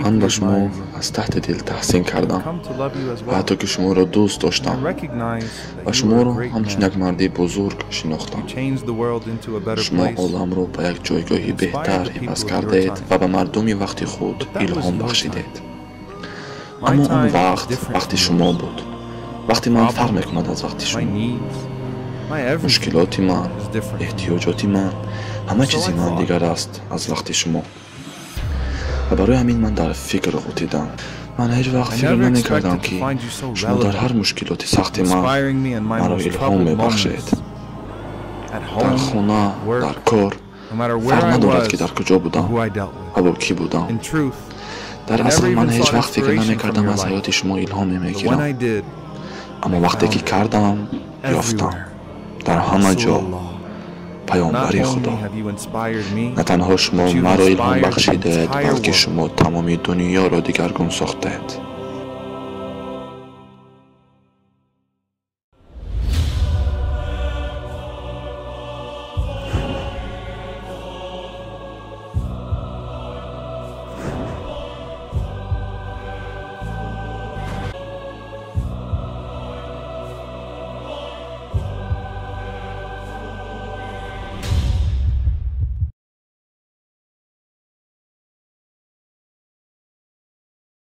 Ман ба шумо аз таҳти дил таҳсин кардам ва ҳатто ки шуморо дӯст доштам ва шуморо ҳамчун як марди бузург шинохтам. Шумо оламро ба як ҷойгоҳи беҳтар иваз кардаед ва ба мардуми вақти худ илҳом бахшидед. Аммо он вақт вақти шумо буд. Вақти ман фарқ мекунад аз вақти шумо. Мушкилоти ман, эҳтиёҷоти ман, ҳама чизи ман дигар аст аз вақти шумо. Ва барои ҳамин ман дар фикр ғутидам. Ман ҳеҷ вақт фикр намекардам, ки шумо дар ҳар мушкилоти сахти ман маро илҳом мебахшед. Дар хона, дар кор, фарқ надорад, ки дар куҷо будам ва бо кӣ будам. Дар асл ман ҳеҷ вақт фикр намекардам аз ҳаёти шумо илҳом мегирам. Аммо вақте ки кардам, ёфтам. Дар ҳама ҷо паёмбари Худо. На танҳо шумо маро илҳом бахшидед, балки шумо тамоми дунёро дигаргун сохтед.